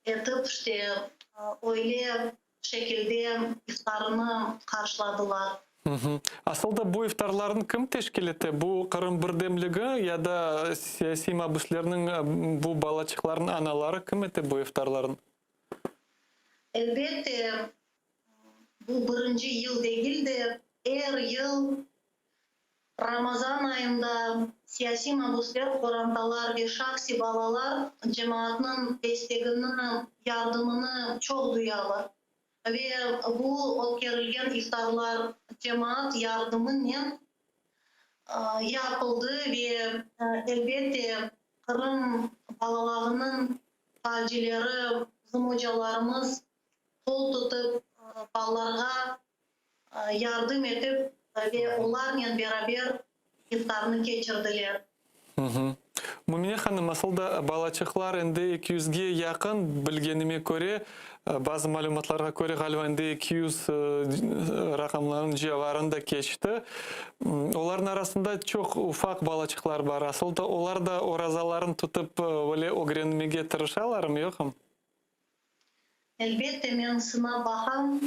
etip, işte, öyle şekilde iftarını qarşıladılar. Asıl da bu iftarlarnı kim teşkil ete? Bu Qırım birdemligi ya da siyasiy mabüslerniñ bu balaçıqlarnıñ anaları kim ete bu iftarlarnı? Elbette, bu birinci yıl degil de, er yıl Ramazan ayında siyasiy mabüsler, qorantalar ve şahsiy balalar cemaatnıñ destegini, yardımını çoq duyalar. Ve bu ötkerilgen iftarlar cemaat yardımınen yapıldı ve, elbette, Qırım balalağınıñ faalcileri, bizim ocalarımız qol tutıp, balalarğa yardım etip ve olarnen beraber iftarnı keçirdiler. Mümine hanım, asıl da balaçıqlar endi eki yüzge yaqın, bilgenime köre, bazı malümatlarğa köre, ğaliba endi 200 raqamlarnıñ civarında keçti. Olarnıñ arasında çoq ufaq balaçıqlar bar. Asıl da olar da orazalarını tutıp, öyle ögrenmege tırışalarmı, yoqmı? Elbette, men sınap baqam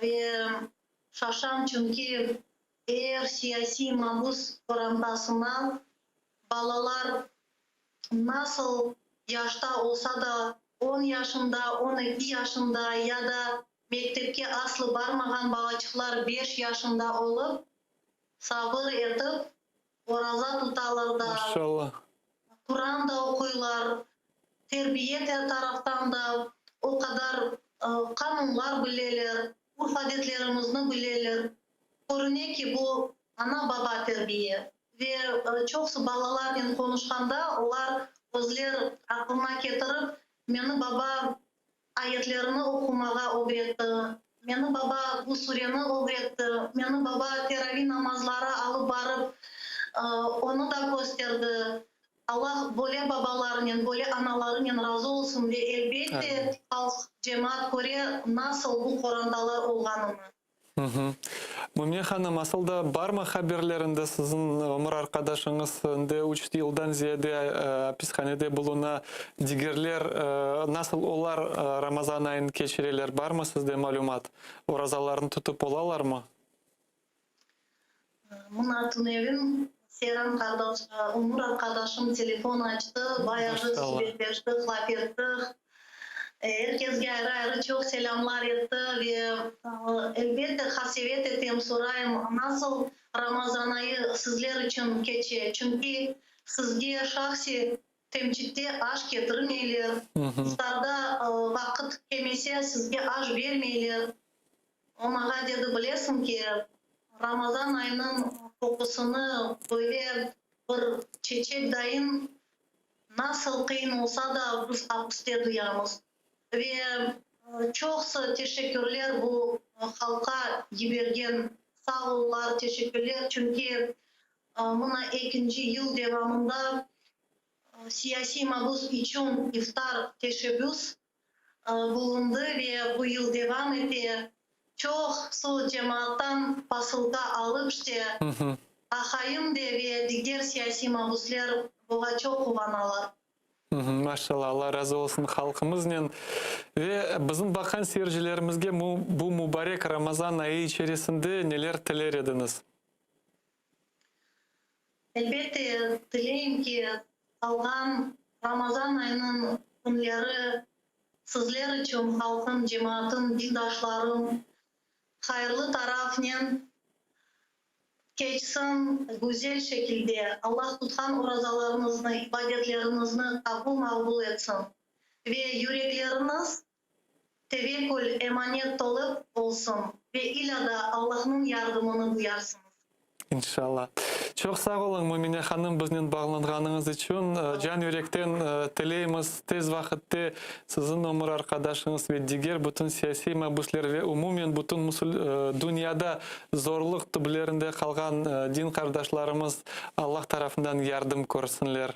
ve şaşam, çünki er siyasiy mabus qorantasına balalar nasıl yaşta olsa da, on yaşında, 12 yaşında ya da mektepke aslı barmağan balaçıqlar beş yaşında olıp, sabır etip, oraza tutalar da, Maşallah. Quran da oquylar, terbiye taraftan da o qadar qanunlar bileler, urf-adetlerimizni bileler. Körüne ki, bu ana-baba terbiye. Ve çoqusı balalarnen qonuşqanda, olar özler aqlına ketirip, meni baba ayetlerini oqumağa ögretti, meni baba bu sureni ögretti, meni baba teravi namazları alıp barıp, onı da kösterdi. Allah böyle babalarnen, böyle analarınen razı olsun ve elbette halq, cemaat köre nasıl bu qorantalar olğanını. Mümine hanım, asıl da barmı haberlerinde siziñ ömür arqadaşıñız endi üç yıldan ziyade apishanede buluna, digerler nasıl olar Ramazan ayını keçireler, barmı sizde malümat, orazalarını tutıp olalarmı? Mına tünevin Seyran qardaş, ömür arqadaşım telefon açtı, bayağı subetleştik, laf ettik. Er kesge ayrı-ayrı çoq selâmlar etti ve, elbette, qasevet etem, sorayım, nasıl Ramazan ayı sizler içün keçe? Çünki sizge şahsiy temçitte aş ketirmeyler, iftarda vaqıt kelmese, sizge aş bermeyler. O maña dedi, bilesiñ ki, Ramazan ayınıñ qoqusını böyle bir çeçek dayın nasıl qıyın olsa da biz apiste duyamız. Ve çoqsı teşekkürler bu halqqa yibergen sağ ollar, teşekkürler, çünki mına ekinci yıl devamında siyasiy mabus içün iftar teşebbüs bulundı ve bu yıl devam ete. Çoqsu cemaattan posılka alıp, işte, aqayım de ve diger siyasiy mabüsler buğa çoq quvanalar. Maşallah, Allah razı olsun halqımıznen. Ve bizim baqqan seyircilerimizge bu mubarek Ramazan ayı içerisinde neler tiler ediñiz? Elbette, tileyim ki, qalğan Ramazan ayınıñ künleri sizler içün, halqım, cemaatım, dindaşlarım, hayırlı tarafnen keçsin, güzel şekilde Allah tutqan orazalarıñıznı, ibadetleriñizni qabul-maqbul etsin ve yürekleriñiz. Tevekkül, emanet tolıp olsun ve ilâ da Allahnıñ yardımını duyarsıñız. İnşallah. Çoq sağ oluñ, Mümine hanım, biznen bağlanğanıñız içün. Can yürekten tileymiz, tez vaqıtte siziñ ömür arqadaşıñız ve diger bütün siyasiy mabüsler ve umumen bütün musul dünyada zorluq tüblerinde qalğan din qardaşlarımız Allah tarafından yardım körsinler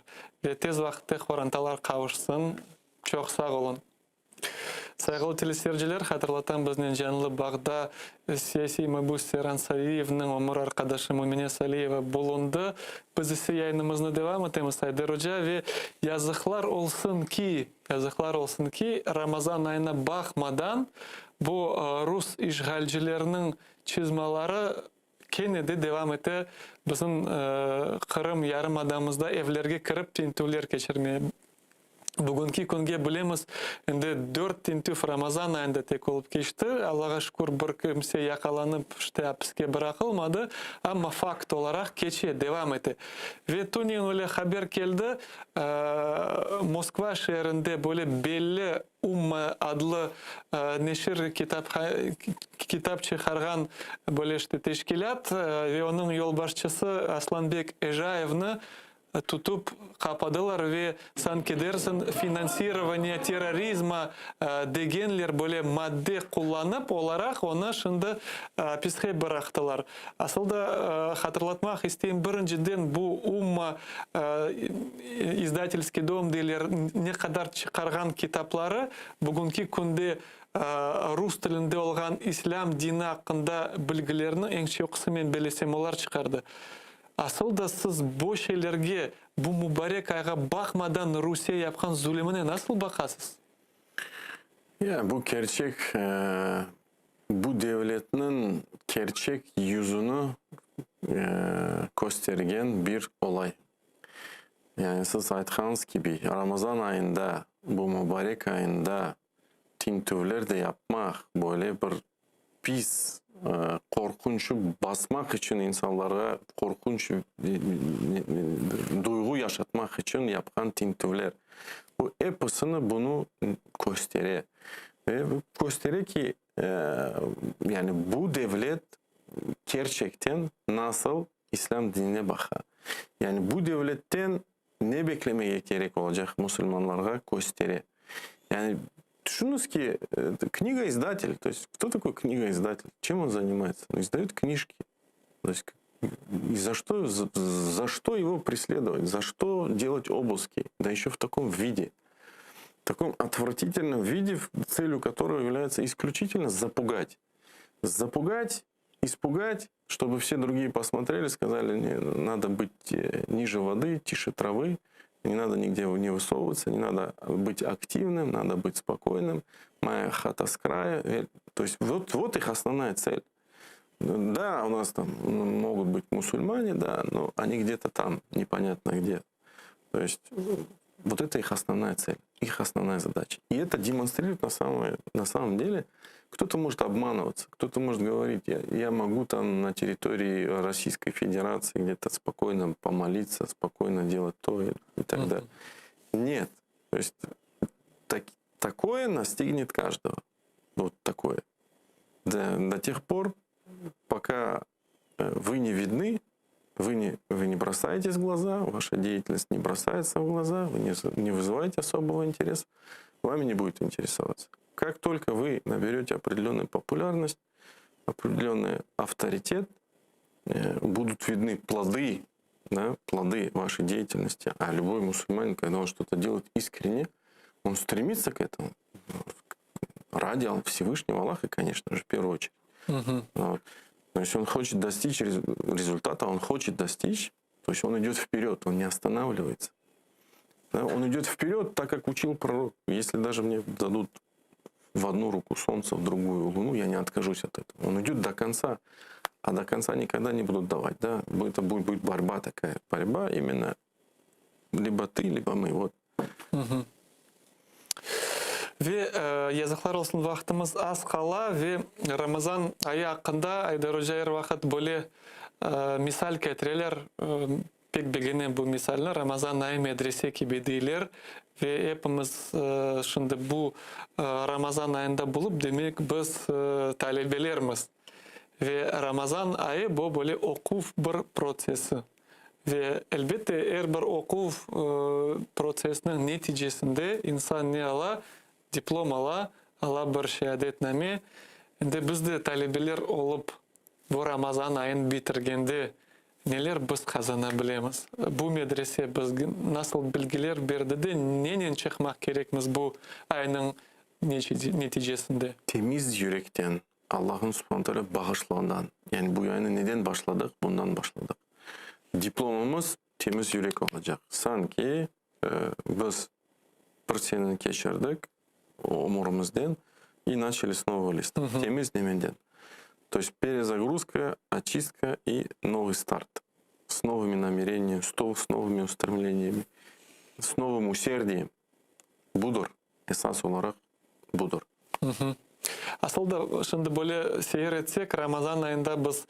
ve tez vaqıtte qorantalar qavuşsın. Çoq sağ oluñ. Sayğılı teleseyirciler, hatırlatam, biznen canlı bağda siyasiy mabüs Seyran Saliyevniñ ömür arqadaşı Mümine Saliyeva bulundı. Biz ise yayınımıznı devam etemiz, Ayder oca, ve yazıqlar olsun ki, yazıqlar olsun ki, Ramazan ayına baqmadan, bu rus işğalcileriniñ çizmaları kene de devam ete, bizim Qırım yarımadamızda evlerge kirip tintüvler keçirmeye. Bugünki künge bilemiz, endi dört tintüv Ramazan ayında tek olıp keçti. Allağa şükür, bir kimse yaqalanıp, işte, apiske bıraqılmadı, amma fakt olaraq keçe, devam ete. Ve tünevin öyle haber keldi, Moskva şeerinde böyle belli Umma adlı neşir kitap çıqarğan böyle işte teşkilât ve onıñ yolbaşçısı Aslanbek Ejayevni tutıp qapadılar ve sanki dersiñ finansirovaniye terrorizma degenler böyle madde qullanıp olaraq onı şimdi apishe bıraqtılar. Asıl da hatırlatmaq isteyim, birinciden bu Umma İzdatelskiy dom deyler, ne qadar çıqarğan kitapları bugünki künde rus tilinde olğan islâm dini aqqında bilgilerni eñ çoqusı men belesem olar çıqardı. Asıl da siz bu şeylerge, bu mubarek ayğa baqmadan Rusiye yapqan zulümine nasıl baqasız? Ya, bu kerçek, bu devletniñ kerçek yüzüni köstergen bir olay. Yani siz aytqanıñız kibi, Ramazan ayında, bu mubarek ayında tintüvler de yapmaq, böyle bir pis qorqunçı basmaq içün insanlarğa qorqunç duyğu yaşatmaq içün yapqan tintüvler. Bu episini bunı köstere. Ve köstere ki, yani bu devlet kerçekten nasıl İslâm dinine baqa. Yani bu devletten ne beklemege kerek olacaq musulmanlarğa köstere. Yani tüşüñiz ki, knigoizdatel, to est кто такой knigoizdatel, чем on занимается? Он izdayot knijki. To est za что, za что его presledovat, za что delat obuski, da еще в takom vide, v takom otvratitelnom vide, celью которого является исключительно zapugat. Zapugat Испугать, чтобы все другие посмотрели, сказали, не, надо быть э, ниже воды, тише травы, не надо нигде не высовываться, не надо быть активным, надо быть спокойным. Моя хата с края. Э, то есть вот, вот их основная цель. Да, у нас там могут быть мусульмане, да, но они где-то там, непонятно где. То есть вот это их основная цель, их основная задача. И это демонстрирует на, самом, на самом деле, кто-то может обманываться, кто-то может говорить, я, я могу там на территории Российской Федерации где-то спокойно помолиться, спокойно делать то и, и так далее. Нет. То есть так, такое настигнет каждого. Вот такое. До, до тех пор, пока э, вы не видны, вы не, вы не бросаетесь в глаза, ваша деятельность не бросается в глаза, вы не, не вызываете особого интереса, вами не будет интересоваться. Как только вы наберете определенную популярность, определенный авторитет, э, будут видны плоды, да, плоды вашей деятельности. А любой мусульманин, когда он что-то делает искренне, он стремится к этому. Ради Всевышнего Аллаха, конечно же, в первую очередь. Угу. Вот. Но если он хочет достичь результата, он хочет достичь, то есть он идет вперед, он не останавливается. Да, он идет вперед, так как учил пророк. Если даже мне дадут в одну руку солнце, в другую луну, я не откажусь от этого. Он идет до конца, а до конца никогда не будут давать. Да? Это будет, будет борьба такая. Борьба именно либо ты, либо мы. Вот. Угу. Ve yazıqlar olsun, vaqtımız az qala ve Ramazan ayı aqqında Ayder oca er vaqıt böyle misal ketireler. Pek begenem bu misalni, Ramazan ayı medrese kibi deyler ve epimiz şimdi bu Ramazan ayında bulup, demek, biz talebelermiz. Ve Ramazan ayı bu böyle oquv bir protsesi. Ve, elbette, er bir oquv protsesiniñ neticesinde insan ne ala? Diplom ala, ala bir şeadetname. Endi biz de talebeler olıp, bu Ramazan ayın bitirgende neler biz qazana bilemiz? Bu medrese bizge nasıl bilgiler berdi de nenen çıqmaq kerekmiz bu aynıñ neticesinde? Temiz yürekten, Allah'ın subhane teala bağışlığından, yani bu yayını neden başladıq, bundan başladıq. Diplomımız temiz yürek olacaq. Sanki biz bir seneni keçirdik ömürimizden i načali s novogo lista, temiz nemeden. To est perezagruzka, oçistka i novıy start. S novımi namereniyami, s novımi ustремleniyami, s novım userdiyem. Budır, esas olaraq budır. Asıl da, şimdi böyle seyir etsek, Ramazan ayında biz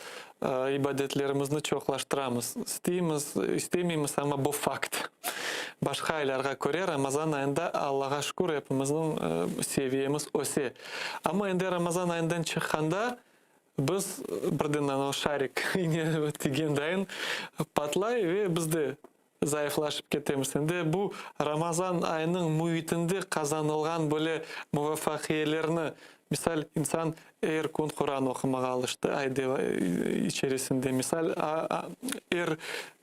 ibadetlerimizni çoqlaştıramız. İsteymiz, istemeymiz, amma bu fakt. Başqa aylarğa köre Ramazan ayında, Allağa şükür, epimizniñ seviyemiz öse. Amma endi Ramazan ayından çıqqanda, biz birden anavı şarik ine tiygen dayın patlay ve biz de zayıflaşıp ketemiz. Endi bu Ramazan ayınıñ müitinde qazanılğan böyle muvafaqiyelerni, misal, insan er kün Quran oqumağa alıştı ay içerisinde, misal, er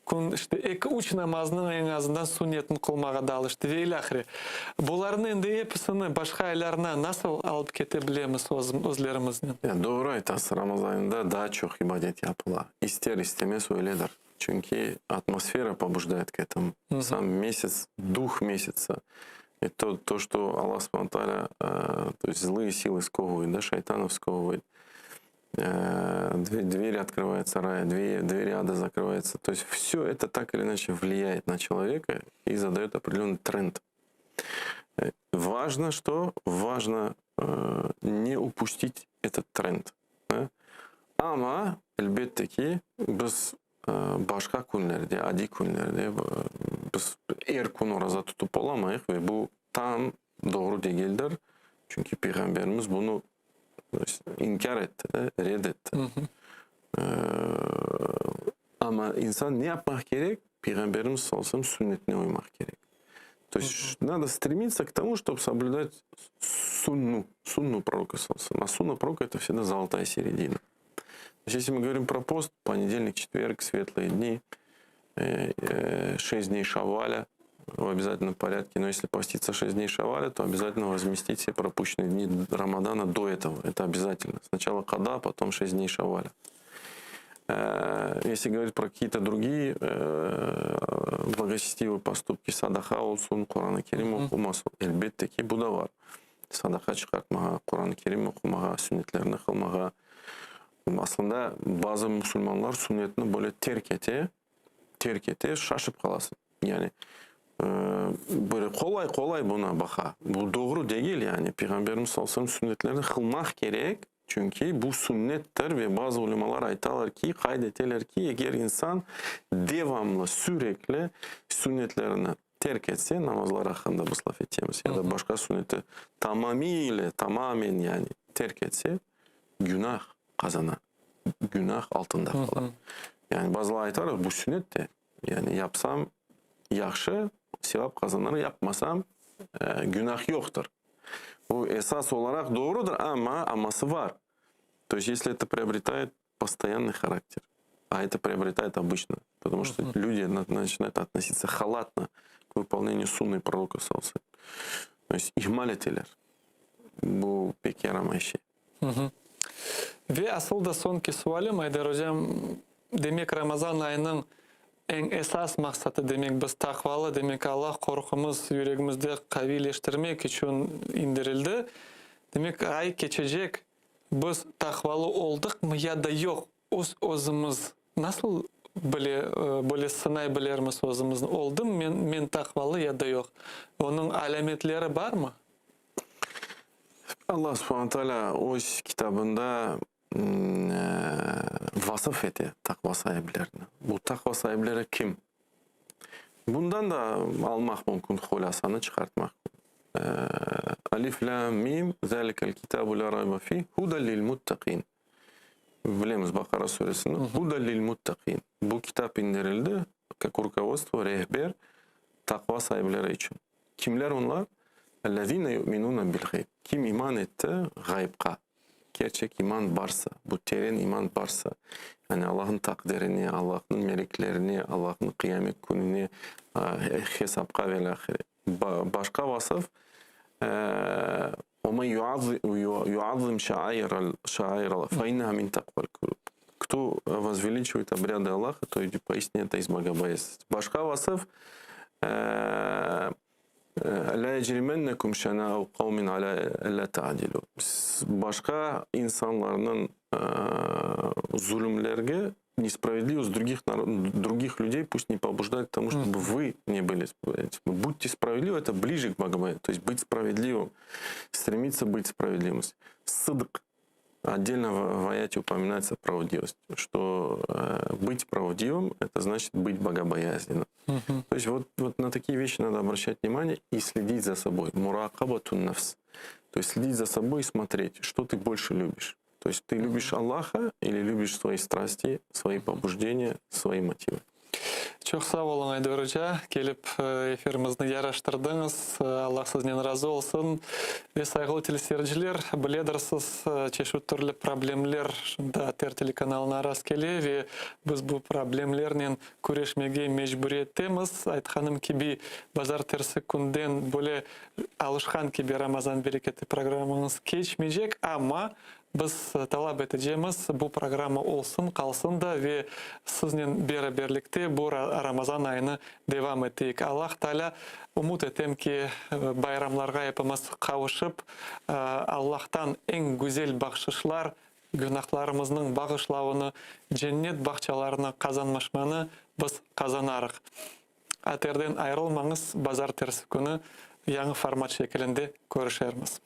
kün işte eki-üç namaznıñ eñ azından sunnetini qılmağa da alıştı ve ilâhre. Bularnı endi episini başqa aylarına nasıl alıp kete bilemiz özlerimiznen? Doğru aytasız, Ramazan ayında daa çoq ibadet yapıla. İster-istemez öyledir. Çünki atmosfera pobujdayet k etomu. Sam mesяц, duh mesяца, и то, то, что Аллах Субхану Тааля, то есть злые силы сковывает, да, шайтанов сковывает, двери открываются рая, двери, двери ада закрываются. То есть все это так или иначе влияет на человека и задает определенный тренд. Важно что? Важно не упустить этот тренд. Да? Amma, elbette ki, biz başqa künlerde, adiy künlerde biz er kün oraza tutıp olamayıq ve bu tam doğru degildir. Çünki Peyğamberimiz bunı inkâr etti, red etti. Amma insan ne yapmaq kerek? Peyğamberimiz sallallahu aleyhi ve sellem sünnetine uymaq kerek. То есть надо стремиться к тому, чтобы соблюдать сунну, сунну пророка саллаллаху алейхи ва саллям. А сунна пророка это всегда золотая середина. То есть если мы говорим про пост, понедельник, четверг, светлые дни, 6 дней шаваля в обязательном порядке. Но если поститься 6 дней шаваля, то обязательно возместить все пропущенные дни Рамадана до этого. Это обязательно. Сначала када, потом 6 дней шаваля. Если говорить про какие-то другие благочестивые поступки, sadaqa olsun, Quran-ı Kerim oquması, elbette ki, bu da bar. Sadaqa çıqartmağa, Quran-ı Kerim oqumağa, sünnetlerni qılmağa. Aslında bazı musulmanlar sünnetni böyle terk ete, terk ete, şaşıp qalasıñ. Yani böyle qolay-qolay buna baqa. Bu doğru degil, yani Peyğamberimiz sallallahu aleyhi ve sellem sünnetlerini qılmaq kerek, Çünki bu sünnettir ve bazı ulemalar aytalar ki, qayd eteler ki, eger insan devamlı, sürekli sünnetlerini terk etse, namazlar aqqında biz laf etemiz, ya da başqa sünneti tamamile, tamamen yani terk etse, günah qazana, günah altında qala. Yani bazılar aytarlar, bu sünnet de, yani yapsam yahşı, sevap qazanırım, yapmasam, günah yoqtır. Bu esas olaraq doğrudır, amma amması bar. То есть, если это приобретает постоянный характер, а это приобретает обычно, потому что люди начинают относиться халатно к выполнению сунны пророка, саллаллаху То есть, ihmal eteler. Bu pek yaramay şey. Ve asıl da soñki sualim, Ayder ocam, demek Ramazan ayınıñ eñ esas maqsatı, demek biz taqvalı, demek Allah qorqumız yüregimizde qaviyleştirmek içün indirildi. Demek ay keçecek, biz taqvalı oldıqmı ya da yoq, öz özümiz nasıl bile, böyle sınay bilermiz özümizni, oldım men, men taqvalı ya da yoq? Onıñ alâmetleri barmı? Allah subhane taalâ öz kitabında vasıf ete taqva saiplerini. Bu taqva saipleri kim? Bundan da almaq mümkün hulâsanı çıqartmaq. Alif, Lâm, Mim, zâlikel kitâbu lâ rayba fih, huden lil muttaqin. Bilemiz Baqara suresini. Huden lil muttaqin. Bu kitap indirildi, kak rukovodstvo, rehber, taqva saipleri içün. Kimler onlar? Ellezine yu'minune bil gayb. Kim iman etti ğaybqa. Kerçek iman barsa, bu teren iman barsa, yani Allahnıñ taqdirine, Allahnıñ meleklerine, Allahnıñ qıyamet kününe, hesapqa ve ilâhre. Başqa vasıf, Ve men yuazzim şaairallah, fe inneha min taqval kulub. Kto vozveliçivает obряды Allaha, to поистине это из богобоязненности. Başqa vasıf, Lâ yecrimenneküm şenâ'u qavmin alâ ellâ ta'dilû. Başqa insanlarnıñ zulümlerge, nespravedlivost drugih drugih lüdey pust ne pobujdает k tomu, ştobu vı ne bıli Budte spravedlivı, eto blije k bogobоязненности, to est bıt spravedlivım, stremitsya bıt spravedlivım. Sıdq, otdelno v ayate upominayetsya pravdivost, şto bıt pravdivım, eto znaçit bıt bogobоязненным. То есть вот, вот на такие вещи надо обращать внимание и следить за собой. Муракабатун нафс. То есть следить за собой и смотреть, что ты больше любишь. То есть ты любишь Аллаха или любишь свои страсти, свои побуждения, свои мотивы. Çoq sağ oluñ, Ayder oca, kelip efirimizni yaraştırdıñız. Allah siznen razı olsun. Ve sayğılı teleseyirciler, biledirsiz, çeşit türlü problemler şimdi ATR telekanalına rastkele ve biz bu problemlernen küreşmege mecburiyettemiz. Aytqanım kibi, bazartersi künden böyle alışqan kibi Ramazan bereketi programmamız keçmeycek, amma biz talap etecemiz, bu programma olsun, qalsın da ve siznen beraberlikte bu Ramazan ayını devam eteyik. Allah Taalâ, ümüt etem ki, bayramlarğa epimiz qavuşıp, Allahtan eñ güzel bahşışlar, günahlarımıznıñ bağışlavını, cennet bağçalarını qazanmaşmanı biz qazanarıq. ATRden ayırılmañız, bazartersi künü yañı format şekilinde körüşermiz.